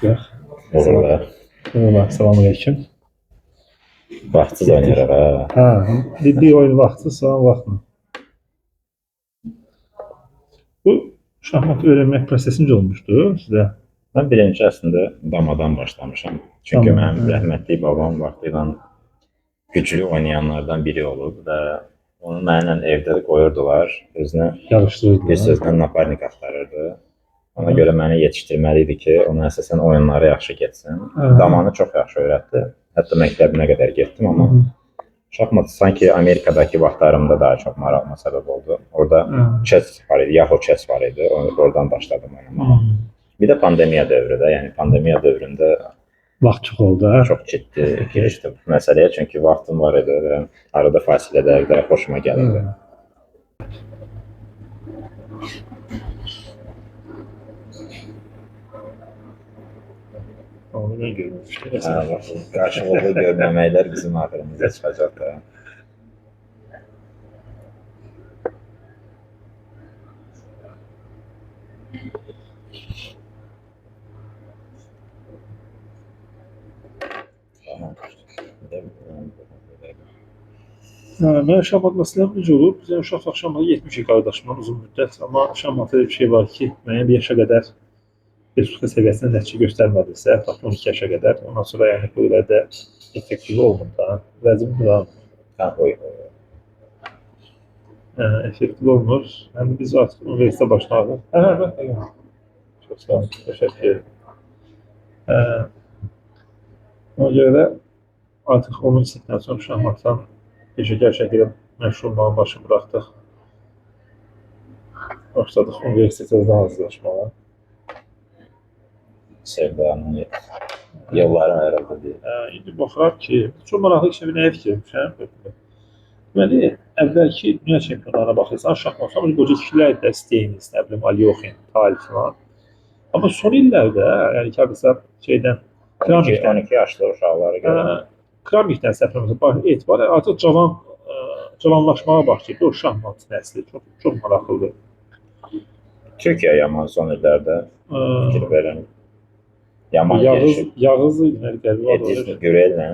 Yox. Uğurlar. Uğurlar. Salam aleyküm. Vaxtsız oynayırıq ha. Ha, bir oyun vaxtı, sonra vaxtla. Bu şahmat öyrənmək prosesi necə olmuşdu sizə? Mən birinci əslində damadan başlamışam. Çünki Dama, mənim hə. rəhmətli babam vaxtilə güclü oynayanlardan biri olub və onu mənimlə evdə də qoyurdular. Özünə Yarışdırırdılar. bir sözlə naparnik axtarırdı. Ona görə məni yetişdirməli idi ki, ona əsasən oyunları yaxşı getsin. Hə. Damanı çox yaxşı öyrətdi. Hətta məktəbinə qədər getdim, amma şahmat sanki Amerikadakı vaxtlarımda daha çox marağıma səbəb oldu. Orada chess var idi, Yahoo Chess var idi. Oradan başladım oynamağa. Bir də pandemiya dövrü də, yəni pandemiya dövründə Vaxt çox oldu, hə? çox ciddi girişdim bu məsələyə, çünki vaxtım var idi və arada fasilələrdə xoşuma gəlirdi. Onu mən görmüşdüm. Hə, bax, qarşılıqlı görməməklər bizim axırımıza çıxacaq da. Tamam. Hə, mən şahmat məsələm necə olub? Biz yəni uşaq şahmata getmişik qardaşımla uzun müddət, amma şahmatda bir şey var ki, müəyyən bir yaşa qədər respublika səviyyəsində nəticə göstərmədisə, tutaq 12 yaşa qədər, ondan sonra yəni bu qədər də effektiv olmur da. Vəzifə da Hə, oy. hə, effektiv olmur. Həm biz artıq universitetə başladıq. Hə, hə, hə. Çox sağ olun. Təşəkkür edirəm. Hə, ona görə də artıq 10-cu sinifdən sonra şahmatdan peşəkar şəkildə məşğul olmağı başı buraxdıq. Başladıq universitetə də hazırlaşmağa. Sevdanın yolları ayrıldı deyə. Hə, indi baxıram ki, çox maraqlı ki, nəyə fikirləşmişəm. Deməli, əvvəlki dünya çempionlarına baxırsan, şahmatda qoca kişilər də Steynis, nə bilim, Alyoxin, Tal filan. Amma son illərdə, yəni ki, hardasa şeydən, Kramnikdən, 12 yaşlı uşaqları görürəm. Kramnikdən səhv eləmirəmsə, bax, etibarən artıq cavan cavanlaşmağa başlayıb o şahmat nəsli. Çox çox maraqlıdır. Türkiyə yaman son illərdə fikir verən yaman gelişib. Yağız idi, qəribə adı Ediz var. Gürellə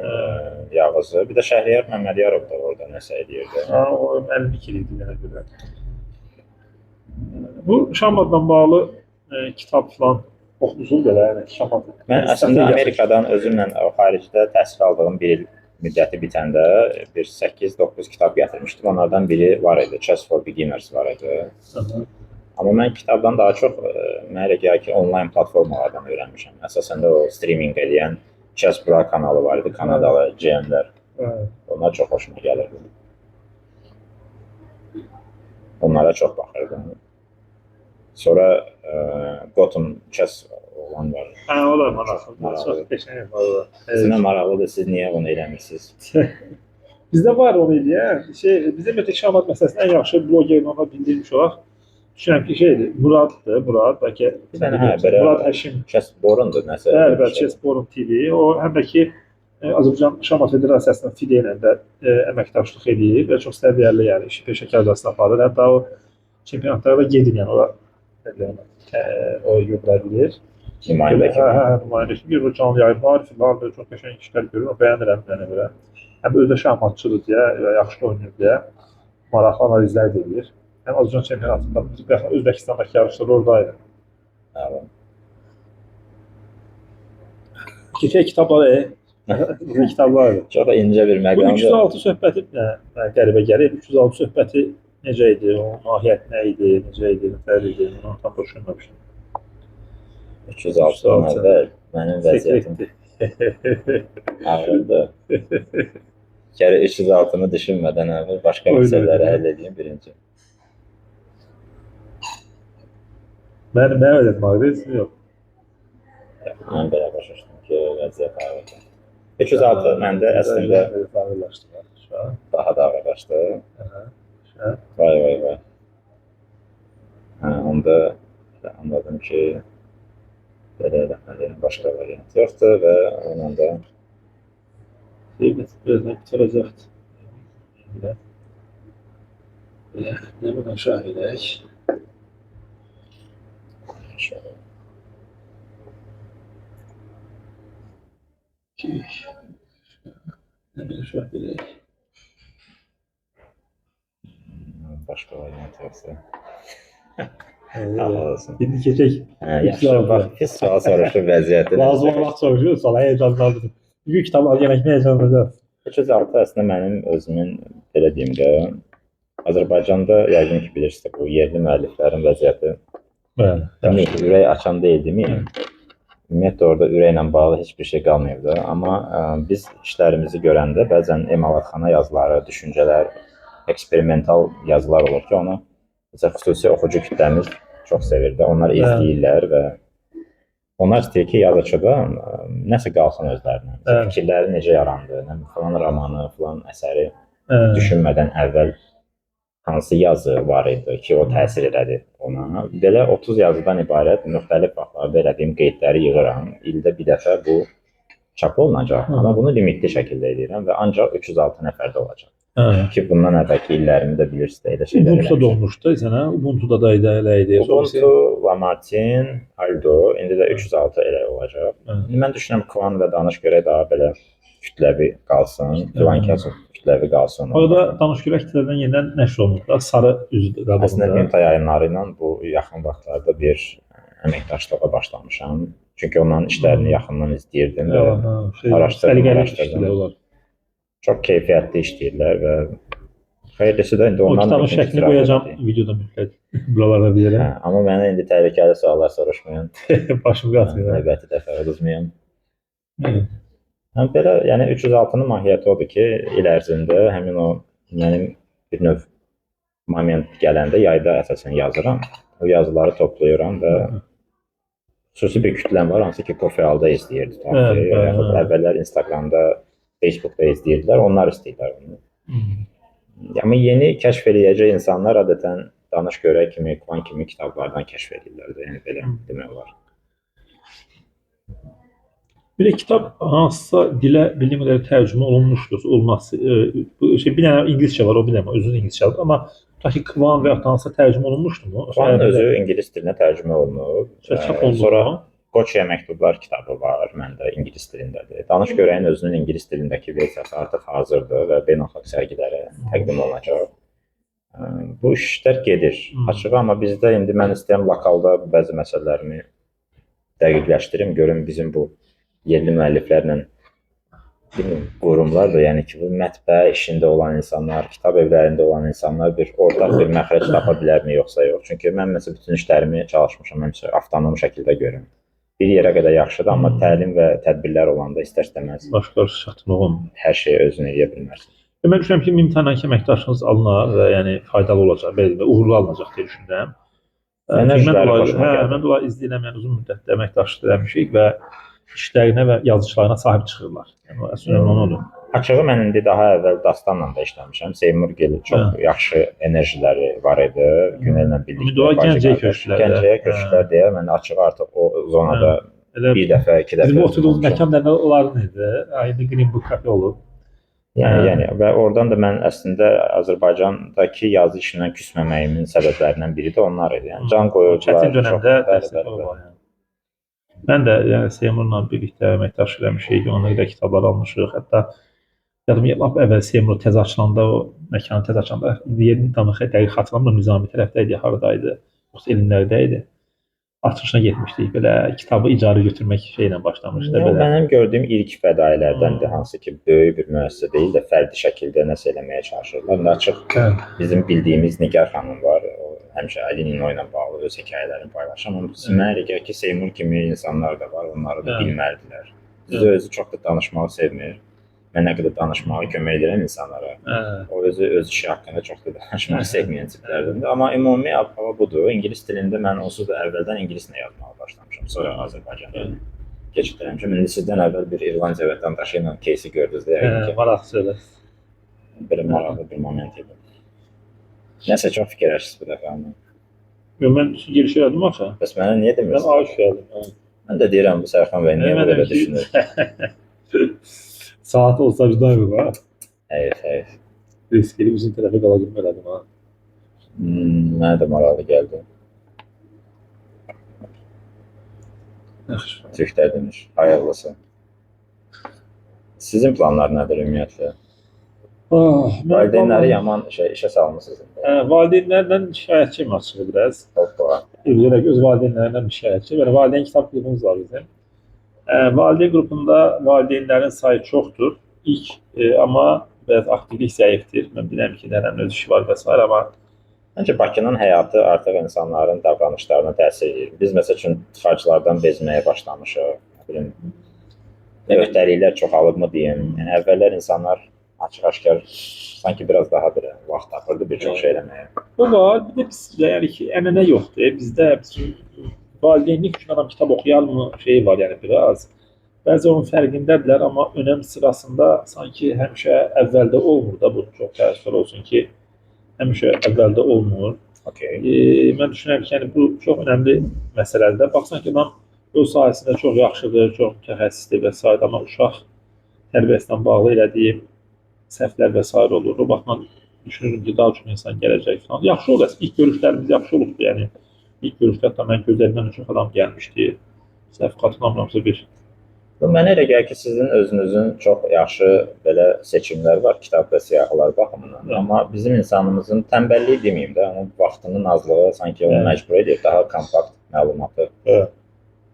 Yağızı, bir də Şəhriyar Məmmədiyarov da orada nəsə eləyirdi. Ha, o müəllimlik eləyirdi mənə görə. Bu şahmatla bağlı kitab filan oxumusunuz belə, yəni şahmat. Mən əslində Amerikadan özümlə o xaricdə təhsil aldığım bir il müddəti bitəndə bir 8-9 kitab gətirmişdim. Onlardan biri var idi, Chess for Beginners var idi. Aha. Amma mən kitabdan daha çox mənə elə gəlir ki, onlayn platformalardan öyrənmişəm. Əsasən də o streaming eləyən Chess Bra kanalı var idi, Kanadalı GM-lər. Hə. Onlar çox xoşuma gəlirdi. Onlara çox baxırdım. Sonra Gotham Chess oğlan var. Hə, o da maraqlıdır. Maraqlı. Çox qəşəng var. Sizə maraqlıdır, siz niyə bunu eləmirsiniz? Bizdə var onu eləyən. Şey, bizdə ümumiyyətlə şahmat məsələsində ən yaxşı bloger ona bildirmiş olaraq düşünürəm ki, şeydir, Muraddır, Murad, bəlkə Bir dənə hə, belə Murad Həşim. Chess Borundur nəsə. Bəli, bəli, bir şey. Chess Forum TV. O həm də ki Azərbaycan Şahmat Federasiyasının FIDE ilə də əməkdaşlıq eləyir və çox səviyyəli, yəni işi peşəkarcasına aparır. Hətta o çempionatlara da gedir, yəni ora nə deyirəm, o götürə bilir. Nümayəndə Hə, kimi. hə, nümayəndə kimi bir canlı yayımlar filan belə çox qəşəng işlər görür. Bəyənirəm yəni belə. Həm özü də şahmatçıdır deyə, və yaxşı oynayır deyə maraqlı analizlər də eləyir. Həm Azərbaycan çempionatında, Özbəkistandakı yarışlarda oradaydı. Hə, Keçək kitablara, bu kitablar. Çox incə bir Bu məqamdır. 306 söhbəti nə qəribə gəlir. 306 söhbəti necə idi, onun mahiyyəti nə idi, necə idi, nətər idi, onu tam düşünməmişdim. 306-dan əvvəl mənim vəziyyətim Sekretdir. ağırdı. Kərə 306-nı düşünmədən əvvəl başqa Öyle məsələləri öyle. həll edeyim birinci. Mən elə dedim, yox. Mən belə başa düşdüm ki, vəziyyət ağırdır. 306 məndə əslində ağırlaşdı. daha da ağırlaşdı. Aha. Vay vay vay. Hə, onda anladım ki, belə eləməliyəm, başqa variant yoxdur və onunla da Şey, birazdan qurtaracaqdı. Belə. Belə, nə bunu aşağı edək. inşallah. 2 Nə bilim, şöyle belə. Başqa variant yoxsa. Olsun. İndi keçək. Hə, yaxşı, bax, pis sual soruşur vəziyyəti. Lazım olan vaxt soruşur, sual həyəcanlandırır. Bir kitab al gələk, nə həyəcanlanacaq? 306 əslində mənim özümün, belə deyim də, Azərbaycanda yəqin ki bilirsiniz, bu yerli müəlliflərin vəziyyəti. Bəli. Demək, ürək açan deyil deməyim. Ümumiyyətlə orada ürəklə bağlı heç bir şey qalmayıb da. Amma biz işlərimizi görəndə bəzən emalatxana yazıları, düşüncələr, eksperimental yazılar olur ki, onu məsələn xüsusi oxucu kütləmiz çox sevir də. Onlar izləyirlər və onlar istəyir ki, yazıçıda nəsə qalsın özlərinə. Məsələn, fikirləri necə yarandı, nə filan romanı, filan əsəri düşünmədən əvvəl hansı yazı var idi ki, o təsir elədi ona. Belə 30 yazıdan ibarət müxtəlif vaxtlarda elədiyim qeydləri yığıram. İldə bir dəfə bu çap olunacaq. Amma bunu limitli şəkildə edirəm və ancaq 306 nəfərdə olacaq. Ki, bundan əvvəlki illərimi də bilirsiniz də, elə şeylər Ubuntu-da da eləmişəm. olmuşdu, sənə. Ubuntu-da da elə idi. Ubuntu, Lamartine, Aldo, indi də 306 elə olacaq. İndi mən düşünürəm Kvan və Danış görək daha belə kütləvi qalsın, filan kəs kütləvi qalsın. Orada Danış görək kitlərindən yenidən nəşr olunub da, sarı üzü qabağında. Əslində Mimta yayınları ilə bu yaxın vaxtlarda bir əməkdaşlığa başlamışam. Çünki onların işlərini yaxından izləyirdim və araşdırdım. Çox keyfiyyətli işləyirlər və xeyirlisi də indi O ondan kitabın şəklini qoyacağam videoda mütləq. Buralarda bir yerə. Hə, amma mənə indi təhlükəli suallar soruşmayın. Başım qatmıyor. Növbəti dəfə uduzmayın. Həm belə, yəni 306-nın mahiyyəti odur ki, il ərzində həmin o mənim bir növ moment gələndə yayda əsasən yazıram. O yazıları toplayıram və xüsusi bir kütləm var, hansı ki Kofealda izləyirdi. Yaxud əvvəllər Instagramda, Facebookda izləyirdilər, onlar istəyirlər onu. Amma yeni kəşf eləyəcək insanlar adətən Danış görək kimi, Kvan kimi kitablardan kəşf edirlər də, yəni belə demək olar. Bir də kitab hansısa dilə bildiyim qədər tərcümə olunmuşdur, olmaz. Bu şey bir dənə ingiliscə var, o bir dənə özünün ingiliscədir, amma tutaq ki Kvan və ya hansısa tərcümə olunmuşdurmu? Kvan özü ingilis dilinə tərcümə olunub. Çap olunub. Sonra Qoçya məktublar kitabı var, məndə ingilis dilindədir. Danış görəyin özünün ingilis dilindəki versiyası artıq hazırdır və beynəlxalq sərgilərə təqdim olunacaq. Bu işlər gedir açığı, amma bizdə indi mən istəyirəm lokalda bəzi məsələlərimi dəqiqləşdirim, görüm bizim bu yerli müəlliflərlə bilmirəm, qurumlar da, yəni ki, bu mətbəə işində olan insanlar, kitab evlərində olan insanlar bir ortaq bir məxrəc tapa bilərmi yoxsa yox. Çünki mən məsələn bütün işlərimi çalışmışam, həmişə avtonom şəkildə görürüm. Bir yerə qədər yaxşıdır, amma təlim və tədbirlər olanda istər-istəməz başqa çatmaq olmur. Hər şeyi özün eləyə bilməzsən. Mən düşünürəm ki, Mimtana əməkdaşınız alınar və yəni faydalı olacaq, belə deyim, uğurlu alınacaq deyə düşünürəm. Mən də onları izləyirəm, yəni uzun müddətdə əməkdaşlıq eləmişik və işlərinə və yazıçılarına sahib çıxırlar. Yəni əsas önəmli odur. Açığı mən indi daha əvvəl Dastanla da işləmişəm. Seymur Gil çox yaxşı enerjiləri var idi. Günellə birlikdə. Gəncəyə köçdülər. Gəncəyə köçdülər deyə mən açığı artıq o zonada bir dəfə, iki dəfə. Bizim oturduğumuz məkan da onların idi. İndi Green Book Cafe olub. Yəni və oradan da mən əslində Azərbaycandakı yazı işindən küsməməyimin səbəblərindən biri də onlar idi. Yəni can qoyurdular. Çətin dönəmdə dəstək olurlar. Yəni. Mən də yəni Seymurla birlikdə əməkdaşlıq eləmişik, ona görə kitablar almışıq. Hətta yadıma gəlir, lap əvvəl Seymur təzə açılanda, o məkanı təzə açılanda, yerini tam dəqiq xatırlamıram, Nizami tərəfdə idi, haradaydı, yoxsa elmlərdə idi. Açılışına getmişdik, belə kitabı icarə götürmək şeylə başlamışdı. Belə. Mənim gördüyüm ilk fədaillərdəndir, hansı ki, böyük bir müəssisə deyil də, fərdi şəkildə nəsə eləməyə çalışırlar. İndi açıq bizim bildiyimiz Nigar xanım var, o həmişə Ali Nino ilə bağlı öz hekayələrini paylaşır. Amma mənə elə gəlir ki, Seymur kimi insanlar da var, onları da bilməlidirlər. Düzü özü çox da danışmağı sevmir. Mən nə qədər danışmağa kömək edirəm insanlara. O özü öz işi haqqında çox da danışmağı sevməyən tiplərdəndir. Amma ümumi hava budur. İngilis dilində mən onsuz da əvvəldən ingilislə yazmağa başlamışam. Sonra Azərbaycan dilinə keçid eləmişəm. İndi sizdən əvvəl bir İrlandiya vətəndaşı ilə кейsi gördünüz də yəqin ki. Maraqlı söhbət. Belə maraqlı bir moment idi. Nəsə çox fikirləşirsiniz bu dəfə amma. Yox, mən giriş elədim axı. Bəs mənə niyə demirsiniz? Mən aşıq elədim. Mən də deyirəm bu Sərxan bəy niyə belə düşünür? Saat olsa bir daha var. Heyf, heyf. Riskli bizim tərəfə qala bilmələdim ha. Mənə də maraqlı gəldi. Yaxşı. Türklər demiş, hayırlısı. Sizin planlar nədir ümumiyyətlə? Valideynləri yaman işə salmısınız indi. Valideynlərdən şikayətçiyim açığı biraz. Hoppa. Üzərək öz valideynlərindən şikayətçiyim. Yəni valideyn kitab qrupumuz var bizim. Valideyn qrupunda valideynlərin sayı çoxdur. İlk amma biraz aktivlik zəifdir. Mən bilirəm ki, nənəmin öz işi var və s. amma Məncə Bakının həyatı artıq insanların davranışlarına təsir edir. Biz məsəl üçün tıxaclardan bezməyə başlamışıq. Nə bilim, öhdəliklər çoxalıbmı deyim. Yəni əvvəllər insanlar açıq-aşkar sanki biraz daha belə vaxt tapırdı bir çox şey eləməyə. Bu var. Bir də bizdə yəni ki, ənənə yoxdur. Bizdə valideynlik üçün adam kitab oxuyarmı şeyi var, yəni biraz. Bəzi onun fərqindədirlər, amma önəm sırasında sanki həmişə əvvəldə olmur da, bu çox təəssüf olsun ki, həmişə əvvəldə olmur. Okay. Mən düşünürəm ki, yəni bu çox önəmli məsələdir. Baxsan ki, adam öz sahəsində çox yaxşıdır, çox mütəxəssisdir və s. amma uşaq tərbiyəsindən bağlı elədiyi səhvlər və s. olur. O baxımdan düşünürüm ki, daha çox insan gələcək falan. Yaxşı olur. İlk görüşlərimiz yaxşı olubdur. Yəni ilk görüşdə hətta mən gözlərimdən çox adam gəlmişdi. Səhv xatırlamıramsa bir. Bu mənə elə gəlir ki, sizin özünüzün çox yaxşı belə seçimlər var kitab və siyahılar baxımından. Evet. Amma bizim insanımızın tənbəlliyi deməyim də, onun vaxtının azlığı sanki onu Evet. məcbur edir daha kompakt məlumatı. Evet.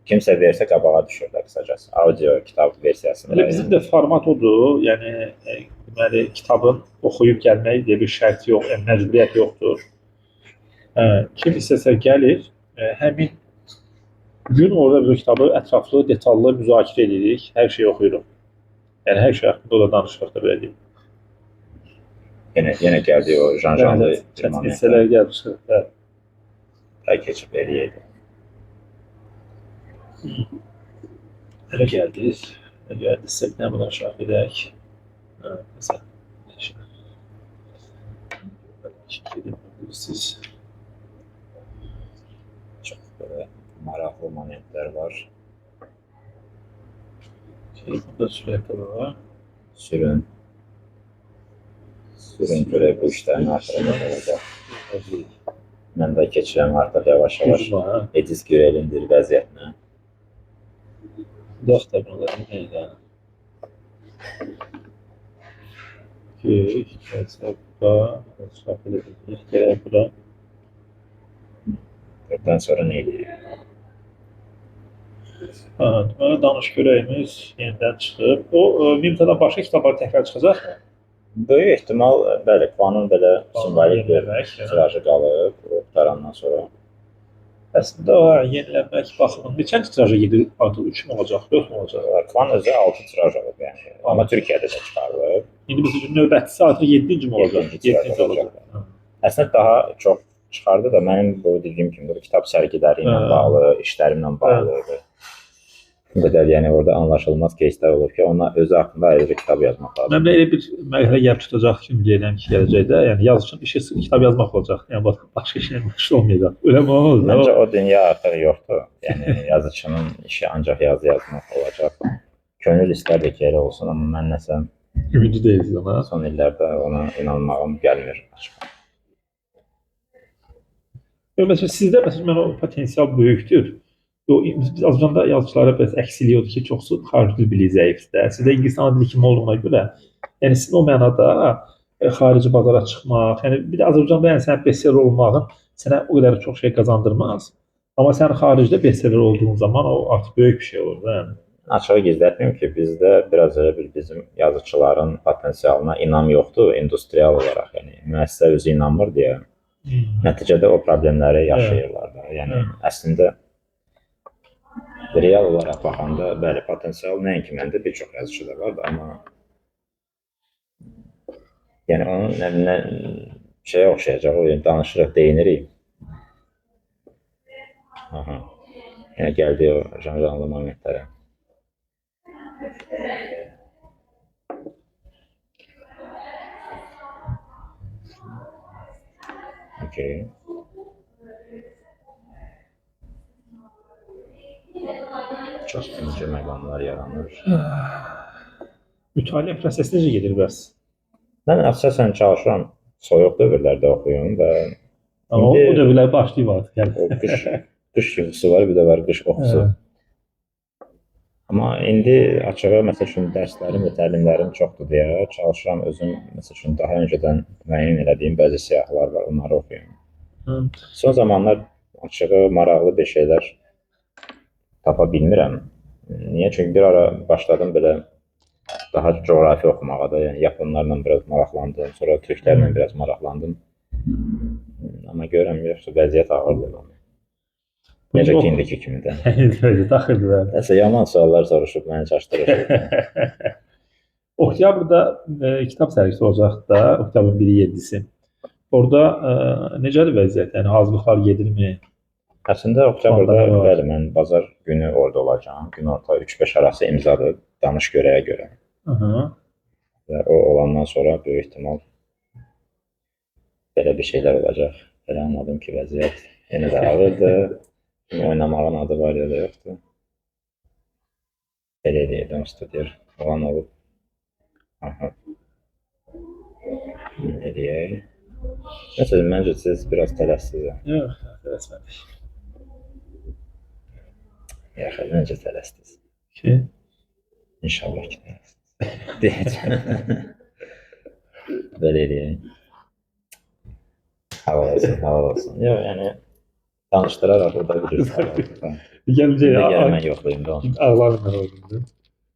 Kimsə versə qabağa düşür də qısacası. Audio kitab versiyasında. Elə bizim də format odur. Yəni deməli kitabın oxuyub gəlmək deyə bir şərt yox, yəni məcburiyyət yoxdur. Kim istəsə gəlir, həmin gün orada biz o kitabı ətraflı, detallı müzakirə edirik, hər şeyi oxuyuruq. Yəni hər şey haqqında orada danışırıq da belə deyim. Yenə gəldi o janjanlı Bəli, çətin hissələr gəlib çıxır. Bəli. Tay keçib eləyəydi. Elə gəldik. Elə gəldiksə bir dənə bunu aşağı gedək. Hə, məsələn. Siz. Çox belə maraqlı momentlər var. Burada sürət var. Sürün. Sürün görək bu işlərin axırı nə olacaq. Mən də keçirəm artıq yavaş-yavaş Ediz Gürelin bir vəziyyətinə. Dörd da bunlar nə idi? 2, 3, 4, 5, gələk bura. Dörddən sonra nə edirik? Deməli, danış görəyimiz yenidən çıxıb. O, Mimtadan başqa kitablar təkrar çıxacaqmı? Böyük ehtimal, bəli, Kvanın belə simvolik bir tirajı qalıb, o qurtarandan sonra. Əslində, o, yenilənmək baxımından neçənci tiraja gedir? Artıq 3 mü olacaq, 4 mü olacaq? Kvan özü 6 tiraj olub, yəni. Amma Türkiyədə də çıxarılıb. İndi biz üçün növbətçisi artıq 7-ci mi olacaq? 7-ci olacaq. Əslində, daha çox çıxardı da mənim bu dediyim kimi bu kitab sərgiləri ilə bağlı, işlərimlə bağlı. Bu qədər, yəni orada anlaşılmaz keyslər olur ki, ona özü haqqında ayrıca kitab yazmaq lazım. Mən elə bir mərhələ gəlib tutacaq ki, deyirəm ki, gələcəkdə, yəni yazıçının işi kitab yazmaq olacaq. Yəni başqa işlə məşğul olmayacaq. Elə mi olur? Məncə o dünya artıq yoxdur. Yəni yazıçının işi ancaq yazı yazmaq olacaq. Könül istərdi ki, elə olsun, amma mən nəsə ümidli deyilsiniz ona. Son illərdə ona inanmağım gəlmir açıq. Məsələn, sizdə məsələn, mən o potensial böyükdür. Biz Azərbaycanda yazıçılara biraz əksiliyi odur ki, çoxsu xarici dil biliyi zəifdir. Sizdə ingilis ana dili kimi olduğuna görə, yəni sizin o mənada xarici bazara çıxmaq, yəni bir də Azərbaycanda yəni sən bestseller olmağın sənə o qədər çox şey qazandırmaz. Amma sən xaricdə bestseller olduğun zaman o artıq böyük bir şey olur da, yəni. Açığı gizlətməyim ki, bizdə biraz elə bir bizim yazıçıların potensialına inam yoxdur industrial olaraq, yəni müəssisə özü inanmır deyə. Nəticədə o problemləri yaşayırlar da. Yəni əslində real olaraq baxanda, bəli, potensial nəinki məndə bir çox yazıçı da vardı, amma yəni onun nə şeyə oxşayacaq, o yəni danışırıq, deyinirik. Aha. Yəni gəldi o janjanlı momentlərə. Okay. Çox incə məqamlar yaranır. Mütaliə prosesi necə gedir bəs? Mən əsasən çalışıram soyuq dövrlərdə oxuyum və amma o dövrlər başlayıb artıq. Yəni. O qış yuxusu var, bir də var qış oxusu. Amma indi açığı məsəl üçün dərslərim və təlimlərim çoxdur deyə çalışıram özüm məsəl üçün daha öncədən müəyyən elədiyim bəzi siyahılar var, onları oxuyum. Son zamanlar açığı maraqlı bir şeylər tapa bilmirəm. Niyə? Çünki bir ara başladım belə daha coğrafi oxumağa da, yəni yaponlarla biraz maraqlandım, sonra türklərlə biraz maraqlandım. Amma görürəm yoxsa vəziyyət ağırdır. Necə ki indiki kimi də. Vəziyyət ağırdır. Bəli. Nəsə yaman suallar soruşub məni çaşdırır. Oktyabrda kitab sərgisi olacaq da, oktyabrın 1-i 7-si. Orada necədir vəziyyət? Yəni hazırlıqlar gedirmi? Əslində oktyabrda Planlar var. Bəli, mən bazar günü orada olacağam. Günorta 3-5 arası imzadır, danış görəyə görə. Aha. Və o olandan sonra böyük ehtimal belə bir şeylər olacaq. Belə anladım ki, vəziyyət yenə də ağırdır. Oynamağın adı var ya da yoxdur. Belə eləyək, studiya olan olub. Aha. Eləyək. Nəsə, məncə siz biraz tələssiniz. Yox, tələsmədik. Yox, məncə tələsdiniz. Ki? İnşallah ki, tələsdiniz. Deyəcəm. Belə eləyək. Halal olsun, halal olsun. Yox, yəni danışdıraraq o da bilir. Gələcək. Gəl mən yoxlayım da onu. Ağlarım mən o gündə.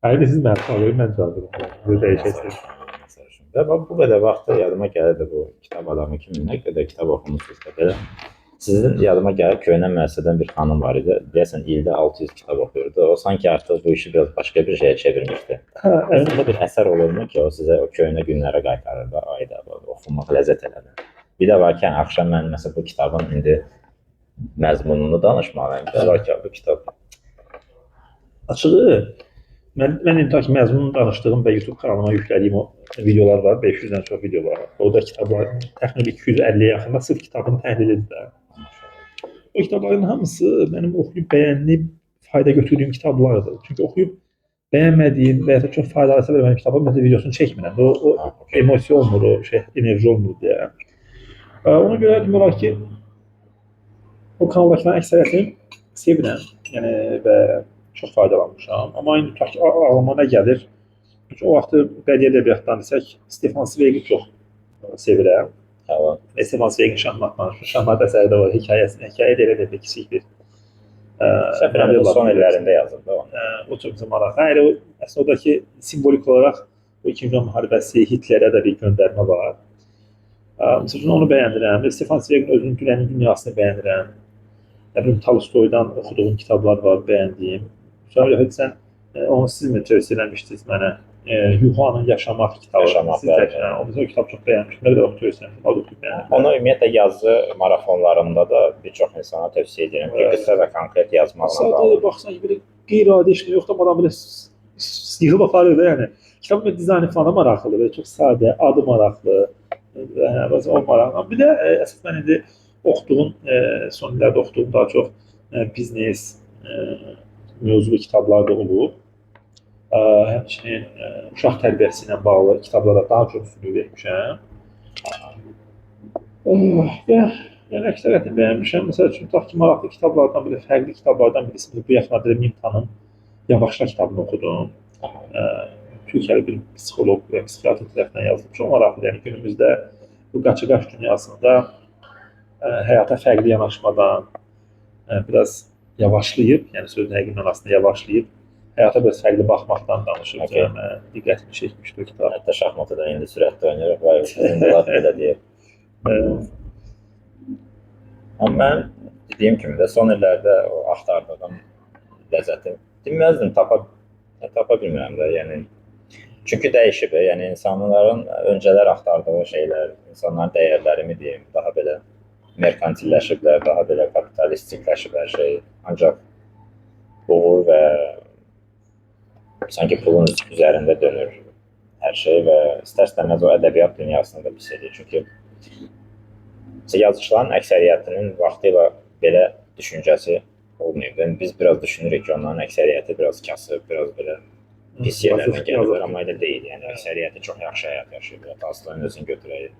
Hayır, siz məni ağlayın, mən cavab verirəm. Sizə dəyişəsiniz. Və bu qədər vaxtda yadıma gəlirdi bu kitab adamı kimi nə qədər kitab oxumusunuz da belə. Sizin yadıma gəlir köhnə müəssisədən bir xanım var idi. Deyəsən ildə 600 kitab oxuyurdu. O sanki artıq bu işi biraz başqa bir şeyə çevirmişdi. Hə, Əslində bir əsər olurmu ki, o sizə o köhnə günlərə qaytarır da, ayda oxumaq ləzzət elədir. Bir də var ki, axşam mən məsələn bu kitabın indi məzmununu danışmalıyam ki, var ki, bu kitab açığı mən indi ta ki məzmununu danışdığım və YouTube kanalıma yüklədiyim o videolar var, 500-dən çox video var. Orada kitablar təxminən 250-yə yaxın da sırf kitabın təhlilidir də. O kitabların hamısı mənim oxuyub bəyənib fayda götürdüyüm kitablardır. Çünki oxuyub bəyənmədiyim və ya da çox faydalı əsər vermədiyim kitabın mən də videosunu çəkmirəm. O emosiya olmur, o şey enerji olmur deyə. Ona görə demək olar ki, o kanaldakıların əksəriyyətini sevirəm, yəni və çox faydalanmışam. Amma indi tutaq ki, ağlıma nə gəlir? Çünki o vaxtı bədii ədəbiyyatdan desək, Stefan Zweig'i çox sevirəm. Tamam. Stefan Zweig'in Şahmatdan, Şahmat əsəri də var, hekayəsini, hekayə də elə də kiçik bir Səhv eləmirəm, son illərində yazıldı o. O çox bizə maraqlı. Elə o əslində oradakı simvolik olaraq o İkinci Dünya müharibəsi, Hitlerə də bir göndərmə var. Məsəl üçün onu bəyənirəm. Stefan Zweig'in özünün dünənin dünyasını bəyənirəm. Nə bilim Tolstoydan oxuduğum kitablar var, bəyəndiyim. Sonra sən onu siz mi tövsiyə eləmişdiniz mənə? Yuhanın Yaşamaq kitabı. Yaşamaq, siz bəli. də, o mesela o kitabı çox bəyənmişdim. Nə qədər vaxt tövsiyə eləmişdim, az oxuyub bəyəndim. Onu ümumiyyətlə yazı marafonlarında da bir çox insana tövsiyə edirəm ki, qısa və konkret yazmaqla Sadə bağlı. baxsan ki, belə qeyri-adi işlər yoxdur, amma adam belə yığıb aparır da, yəni. Kitabın dizaynı falan da maraqlıdır, belə çox sadə, adı maraqlı. Yəni, o maraqlı. Bir də əsas mən indi oxuduğum, son illərdə oxuduğum daha çox biznes mövzulu kitablar da olub. Həmçinin uşaq tərbiyəsi ilə bağlı kitablara daha çox üstünlük vermişəm. Və yəni əksəriyyətini bəyənmişəm. Məsəl üçün, tutaq ki, maraqlı kitablardan belə, fərqli kitablardan birisi bu yaxınlarda Mimtanın Yavaşla kitabını oxudum. Türkiyəli bir psixoloq və psixiatr tərəfindən yazılıb. Çox maraqlıdır. Yəni günümüzdə bu qaçı-qaç dünyasında həyata fərqli yanaşmadan biraz yavaşlayıb, yəni sözün həqiqi mənasında yavaşlayıb həyata biraz fərqli baxmaqdan danışır. Okay. Mənə diqqətimi çəkmişdi o kitab. Hətta şahmatı da indi sürətli oynayırıq. Vay, indi lap belə deyək. Amma mən dediyim kimi də son illərdə o axtardığım ləzzəti deməzdim, tapa bilmirəm də, yəni çünki dəyişib, yəni insanların öncələr axtardığı şeylər, insanların dəyərlərimi deyim, daha belə merkantilləşiblər, daha belə kapitalistikləşib hər şey. Ancaq uğur və sanki pulun üzərində dönür hər şey və istər-istəməz o ədəbiyyat dünyasını da pis edir. Çünki yazıçıların əksəriyyətinin vaxtı ilə belə düşüncəsi olmayıb. Yəni biz biraz düşünürük ki, onların əksəriyyəti biraz kasıb, biraz belə pis yerlərdən gəlirlər, amma elə deyil. Yəni əksəriyyəti çox yaxşı həyat yaşayırlar. Tolstoyun özünü götürək,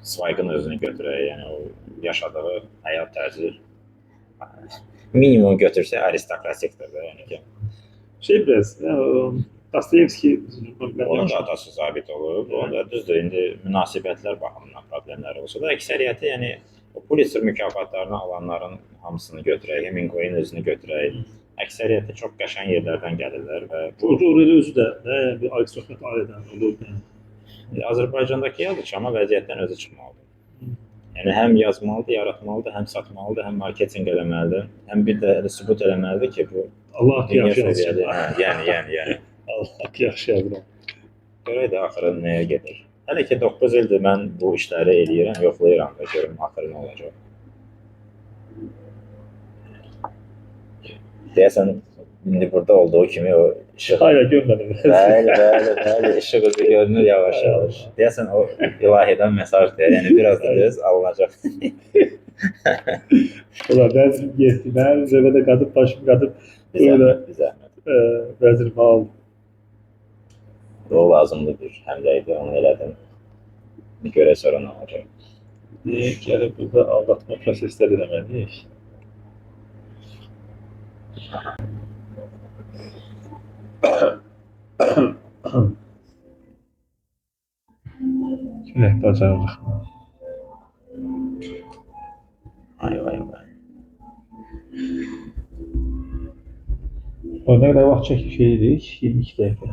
Zweig'ın özünü götürək, yəni o yaşadığı həyat tərzi minimum götürsə aristokratikdir də, yəni ki. Şey biraz, yəni, Dostoyevski Onun da atası zabit olub. Onun da düzdür, indi münasibətlər baxımından problemləri olsa da əksəriyyəti, yəni o Pulitzer mükafatlarını alanların hamısını götürək, Hemingway-in özünü götürək. Əksəriyyəti çox qəşəng yerlərdən gəlirlər və bu George Orwell özü də bir aristokrat ailədən olub. Yəni. Azərbaycandakı yazıçı amma vəziyyətdən özü çıxmalıdır. Yəni həm yazmalıdır, yaratmalıdır, həm satmalıdır, həm marketinq eləməlidir, həm bir də elə sübut eləməlidir ki, bu Allah dünya yaxşı yazsın. səviyyəli. Hə, yəni. Allah yaxşı yazır. Görək də axırı nəyə gedir. Hələ ki 9 ildir mən bu işləri eləyirəm, yoxlayıram da görüm axırı nə olacaq. Deyəsən indi burada olduğu kimi o işıq. Hala görmədim. Bəli, bəli, bəli, işıq üzü görünür yavaş-yavaş. Deyəsən o ilahidən mesajdır. Yəni biraz da düz alınacaq. Ola vəzirim getdi. Mən zövədə qatıb başım qatıb Bir zəhmət, bir zəhmət. Vəzirim aldı. O lazımlı bir həmlə idi, onu elədim. Bir görək sonra nə olacaq. Deyək, gəlib burada aldatma prosesləri eləməliyik. Külək bacarırıq. Ay vay vay. O nə qədər vaxt çəkik şey edirik? 22 dəqiqə.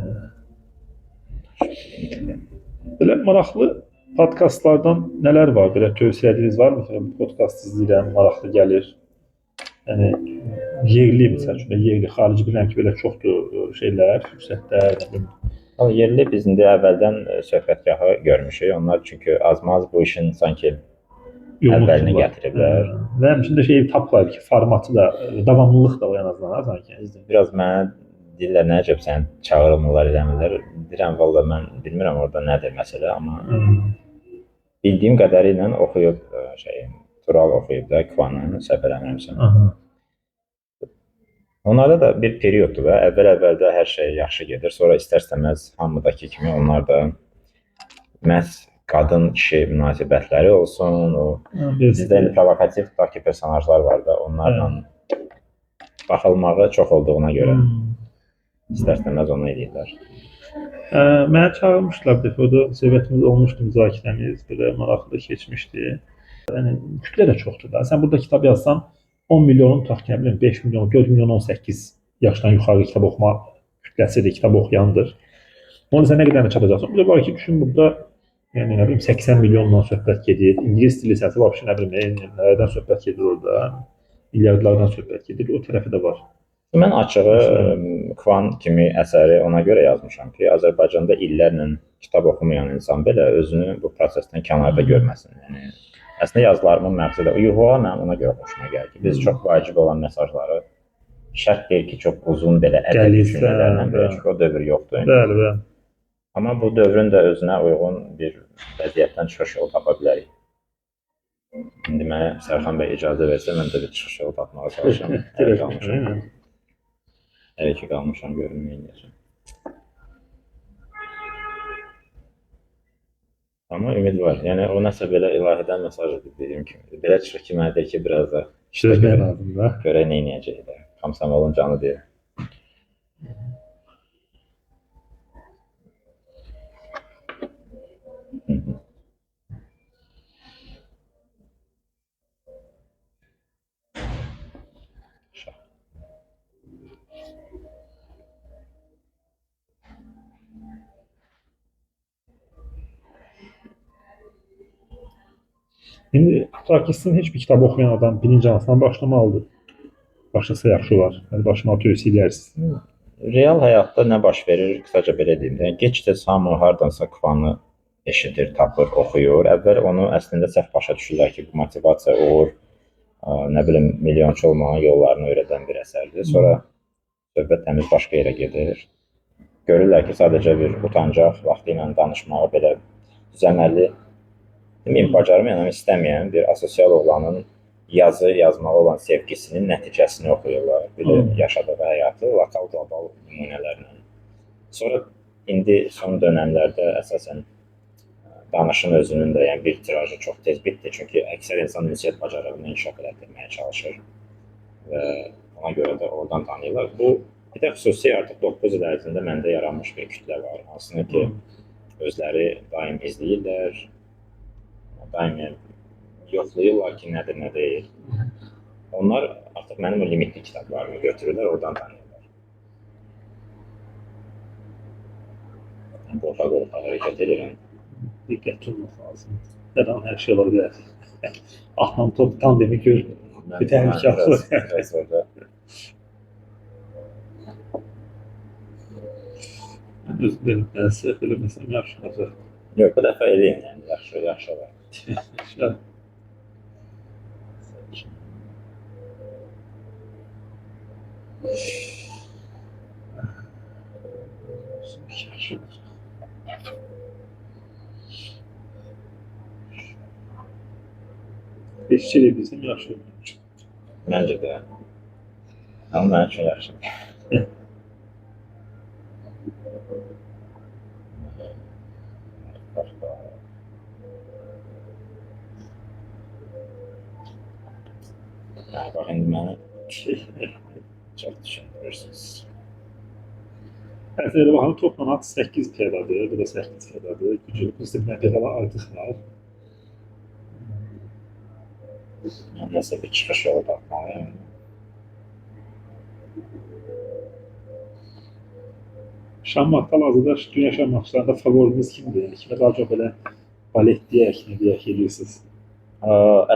Belə maraqlı podkastlardan nələr var? Belə tövsiyə etdiyiniz var mı? Məsələn, podkast izləyirəm, maraqlı gəlir. Yəni yerli məsəl üçün, yerli, xarici bilirəm ki, belə çoxdur şeylər, fürsətlər, nə bilim. Amma yerli biz indi əvvəldən söhbətgahı görmüşük. Onlar çünki azmaz bu işin sanki əvvəlini gətiriblər. Və həmçinin də şey tapılar ki, formatı da, davamlılıq da var ən azından, sanki. Biraz mənə deyirlər, nə əcəb səni çağırmırlar, eləmirlər. Deyirəm, vallah mən bilmirəm orada nədir məsələ, amma bildiyim qədəri ilə oxuyub Tural oxuyub da Kvanı, səhv eləmirəmsə. Onlarda da bir perioddur da, əvvəl-əvvəldə hər şey yaxşı gedir, sonra istər-istəməz hamıdakı kimi onlar da məhz qadın-kişi münasibətləri olsun, o bizdə elə provokativ tutaq ki, personajlar var da, onlarla baxılmağı çox olduğuna görə istər-istəməz onu eləyirlər. Mənə çağırmışdılar bir dəfə, orada söhbətimiz olmuşdu, müzakirəmiz, belə maraqlı keçmişdi. Yəni, kütlə də çoxdur da. Sən burada kitab yazsan, 10 milyonun tutaq ki, nə bilim, 5 milyon, 4 milyon 18 yaşdan yuxarı kitab oxuma kütləsidir, kitab oxuyandır. Onu sən nə qədərinə çatacaqsan? Bir də var ki, düşün burada, yəni nə bilim, 80 milyonla söhbət gedir. İngilis dili səsi var, nə bilim, nələrdən söhbət gedir orada, milyardlardan söhbət gedir. O tərəfi də var. Mən açığı Kvan kimi əsəri ona görə yazmışam ki, Azərbaycanda illərlə kitab oxumayan insan belə özünü bu prosesdən kənarda görməsin. Yəni əslində yazılarımın məqsədi o. Yuhuğa mənim ona görə xoşuma gəlir ki, biz çox vacib olan mesajları şərt deyil ki, çox uzun belə ədəbi cümlələrlə belə, çünki o dövr yoxdur. Bəli, bəli. Amma bu dövrün də özünə uyğun bir vəziyyətdən çıxış yolu tapa bilərik. İndi mənə Sərxan bəy icazə versə, mən də bir çıxış yolu tapmağa çalışıram. Hələ qalmışam. Hələ ki qalmışam, görünməyəcəm. Amma ümid var. Yəni o nəsə belə ilahidən mesaj edib dediyim kimi. Belə çıxır ki, mənə deyir ki, biraz da işləmək lazımdır da. Görək nə edəcək də. Komsomolun canı deyir. İndi Trakistin heç bir kitab oxuyan adam birinci hansından başlamalıdır? Başlasa yaxşı olar. Yəni başlamağı tövsiyə edərsiniz. Real həyatda nə baş verir, qısaca belə deyim. Yəni gec-tez hamı hardansa Kvanı eşidir, tapır, oxuyur. Əvvəl onu əslində səhv başa düşürlər ki, bu motivasiya, uğur, nə bilim, milyonçu olmağın yollarını öyrədən bir əsərdir. Sonra söhbət təmiz başqa yerə gedir. Görürlər ki, sadəcə bir utancaq vaxtı ilə danışmağı belə düzəməlli, deməyim, bacarmayan, amma istəməyən bir asosial oğlanın yazı yazmağa olan sevgisinin nəticəsini oxuyurlar. Bir də yaşadığı həyatı lokal, qlobal nümunələrlə. Sonra indi son dönəmlərdə əsasən danışın özünün də, yəni bir tirajı çox tez bitdi. Çünki əksər insan ünsiyyət bacarığını inkişaf elətdirməyə çalışır və ona görə də oradan tanıyırlar. Bu Bir də xüsusi artıq 9 il ərzində məndə yaranmış bir kütlə var, hansını ki özləri daim izləyirlər, daim yəni yoxlayırlar ki, nədir, nə deyil. Onlar artıq mənim o limitli kitablarımı götürürlər, oradan tanıyırlar. Qorxa-qorxa hərəkət edirəm. Diqqətli olmaq lazımdır. Hər an hər şey ola bilər. Atla top tandemi gör. Mən Bir təhlükə biraz, biraz orada Mən özüm də səhv eləməsəm yaxşı olacaq. Yox, bu dəfə eləyin, yəni yaxşı, yaxşı olar. Yaxşı. Yaxşı olacaq. Beş şey eləyə bilsəm yaxşı olacaq. Məncə də. Amma mənim üçün yaxşıdır. Bax, bax. Hə, bax indi məni çox düşündürürsünüz. Əslində elə baxalım, topla at 8 piyadadır, bu da 8 piyadadır. Güclü prinsiplə piyadalar artıq var. Mən nəsə bir çıxış yolu tapmalıyam. Şahmatda hal-hazırda dünya şahmatçılarında favoriniz kimdir? Yəni kimə daha çox belə balet deyək, nə deyək eləyirsiniz?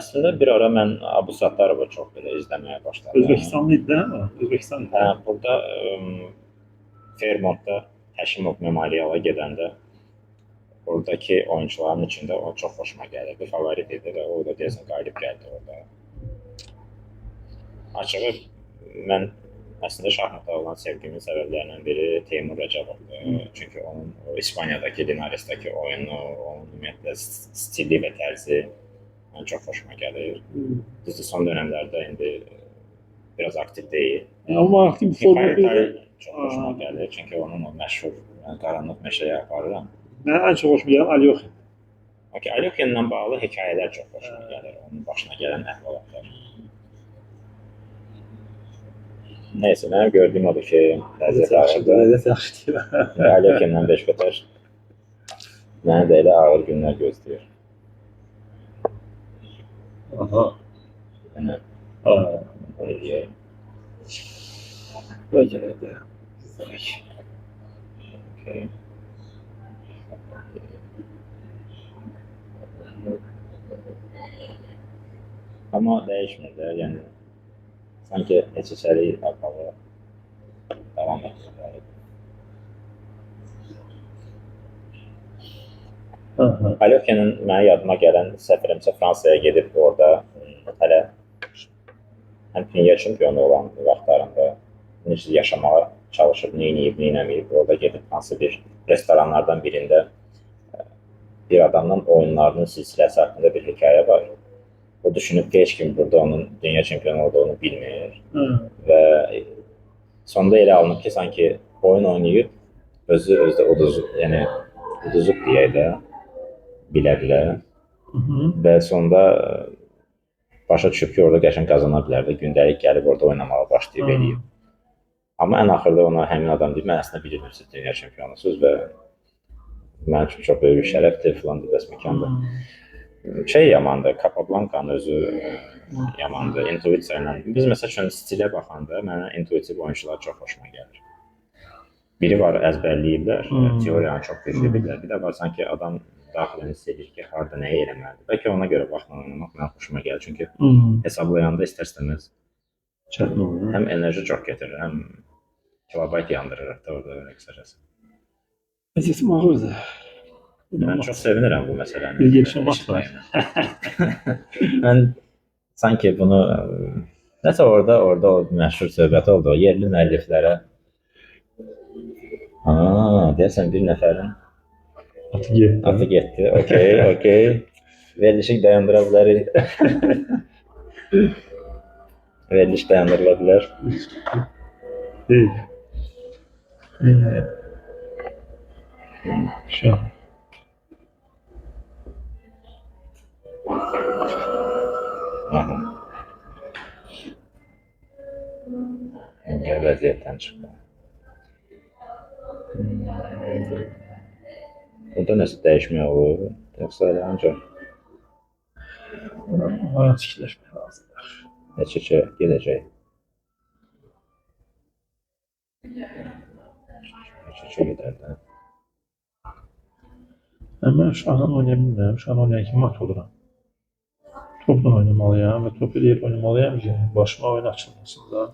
Əslində bir ara mən Abu Sattarovu çox belə izləməyə başladım. Özbəkistanlı idi də, hə? Özbəkistan idi. Hə, burada Fairmontda Həşimov Memoriala gedəndə oradakı oyunçuların içində o çox xoşuma gəlirdi. Favorit idi və o da deyəsən qalib gəldi orada. Açığı mən əslində şahmata olan sevgimin səbəblərindən biri Teymur Rəcəbovdur. Çünki onun o İspaniyadakı Linaresdakı oyunu, onun ümumiyyətlə stili və tərzi mən çox xoşuma gəlir. Düzdür, son dönəmlərdə indi biraz aktiv deyil. Yəni, amma aktiv forma Mixail bir Tal çox xoşuma gəlir, çünki onun o məşhur mən qaranlıq meşəyə aparıram. Mənə ən çox xoşuma gələn Alyoxin. Okey, Alyoxinlə bağlı hekayələr çox xoşuma gəlir, onun başına gələn əhvalatlar. Neysə, mənim gördüyüm odur ki, vəziyyət Yaxşıdır, ağırdır. vəziyyət yaxşıdır. Alyoxinlə beş bətər mənə də elə ağır günlər gözləyir. Aha. Yəni, belə deyək. Belə də. Okey. Amma dəyişmir də, yəni sanki neçəçəlik arpağı davam etdirlər. Alyoxinin mənə yadıma gələn səhv eləmirəmsə Fransaya gedib orada hələ həm dünya çempionu olan vaxtlarında necə yaşamağa çalışıb, nə eləyib, nə eləməyib, orada gedib hansı bir restoranlardan birində bir adamdan oyunlarının silsiləsi haqqında bir hekayə var. O düşünüb ki, heç kim burada onun dünya çempionu olduğunu bilmir və sonda elə alınıb ki, sanki oyun oynayıb özü özdə uduz, yəni uduzub deyək də, bilə-bilə və sonda başa düşüb ki, orada qəşəng qazana bilər də, gündəlik gəlib orada oynamağa başlayıb eləyib. Amma ən axırda ona həmin adam deyib, mən əslində bilirdim siz dünya çempionusunuz və mənim üçün çox böyük bir şərəfdir filan deyib, bəs məkanda. Şey yamandır, Capablancanın özü yamandır, intuisiya ilə. Biz məsəl üçün stilə baxanda mənə intuitiv oyunçular çox xoşuma gəlir. Biri var əzbərləyiblər, teoriyanı çox güclü bilirlər. Bir də var sanki adam daxilən hiss edir ki, harda nəyi eləməlidir. Bəlkə ona görə vaxtla oynamaq mənə xoşuma gəlir. Çünki hesablayanda istər-istəməz çətin olur. Həm enerji çox getirir, həm kilobayt yandırır da orada öyle qısacası. Vəziyyətim ağırdır. Mən çox sevinirəm bu məsələni. Bir gelişim var. Mən sanki bunu nəsə orada o məşhur söhbət oldu. O yerli müəlliflərə deyəsən bir nəfərin atı getdi. Atı getdi. Okey, okey. Verilişi dayandıra bilərik. Veriliş dayandırıla bilər. Değil. Şu. Aha. İndi vəziyyətdən çıxdı. Burada nəsə dəyişmək olur, yoxsa elə ancaq Hayat fikirləşmək lazımdır. Neçə gedəcək? Neçə gedər də? Mən şahla oynaya bilmirəm. Şahla oynayan kimi mat oluram. Topla oynamalıyam və top elə yerə oynamalıyam ki, başıma oyun açılmasın da.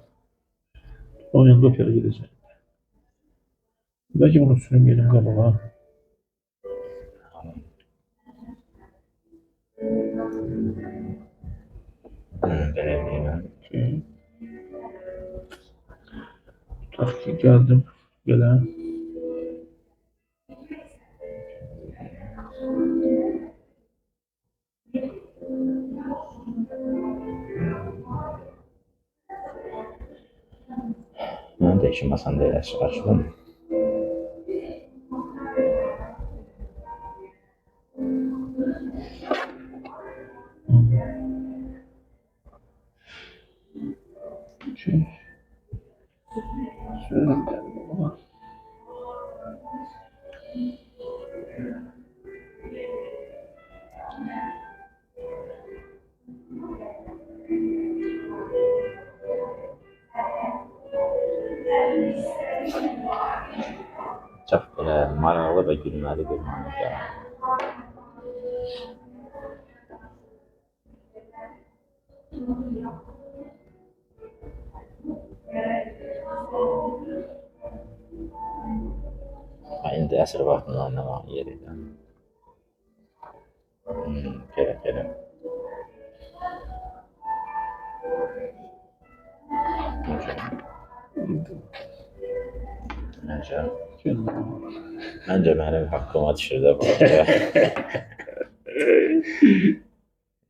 Oynayanda top yerə gedəcək. Bəlkə bunu sürüm gedim qabağa. Belə eləyirəm. Okay. Tutaq ki, gəldim belə. Mənim də işim asan deyil, açılım. Okay. Sürüm gəldim qabağa. Çox belə maraqlı və gülməli bir manevr yaranır. Ha, indi əsr vaxtında oynamağın yeridir. Belə, belə. Məncə, məncə mənim haqqıma düşür də bu.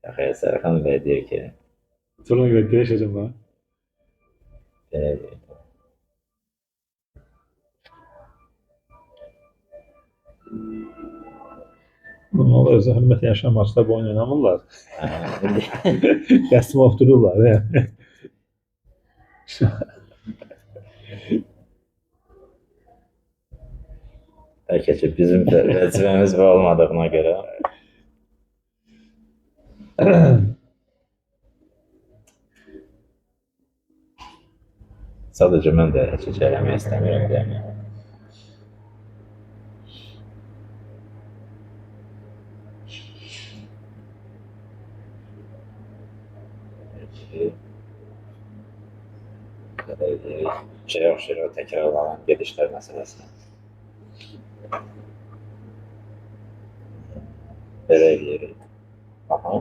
Yox, Sərxan bəy deyir ki, Sonra görə dəyişəcəm ha. belə deyir. Normal özə hörmət yaşamaçlar bu oyun oynamırlar. Təslim olub dururlar. Yəni. Bəlkə ki, bizim də vəzifəmiz bu olmadığına görə. Sadəcə mən də heç heç eləmək istəmirəm deyəm. Şey oxşayır o təkrarlanan gedişlər məsələsinə. Belə eləyirik. Aha.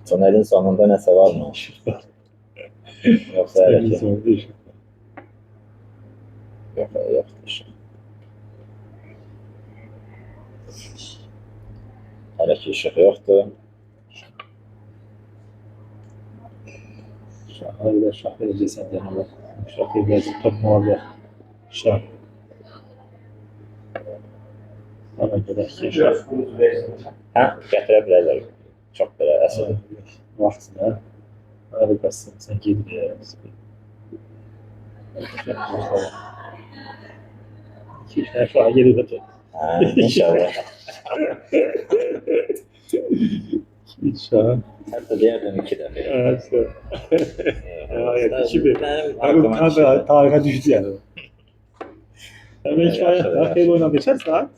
Tunelin sonunda nəsə varmı? Yoxsa hələ ki? Yox, yoxdur işıq. Hələ ki işıq yoxdur. Şahına qədər şah verəcəksən deyən olar. Şah verəcək, top olacaq. Şah. Ona görə ki, şah. Hə, gətirə bilərlər. Çox belə əsl. Vaxtında. Hadi bəssin, sən gedir. İki üç dənə şaha gedir də. Hə, inşallah. Üç şah. Hətta deyərdim 2 dəfə. Evet. Evet, 2-1. Mənim Abi haqqıma tarihe düşdü yəni. Hemen kifayet. yaxşı, Daha xeyli oynadı. Neçə saat?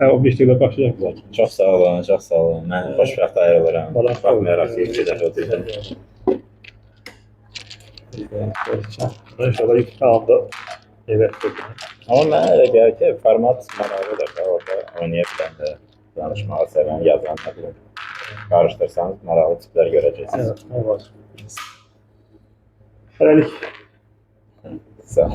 Hə, 15 dəqiqə başlayacaq zaten. Çox sağ olun, çox sağ olun. Mən xoşbəxt ayrılıram. Baxmayaraq ki, 2 dəfə oturdum. İnşallah YouTube kanalında evet. Amma mənə elə gəlir ki, format maraqlıdır da, orada oynaya bilən də, danışmağı sevən, yazan, nə bilim, qarışdırsanız maraqlı tiplər görəcəksiniz. Evet, o var. Hələlik. Sağ.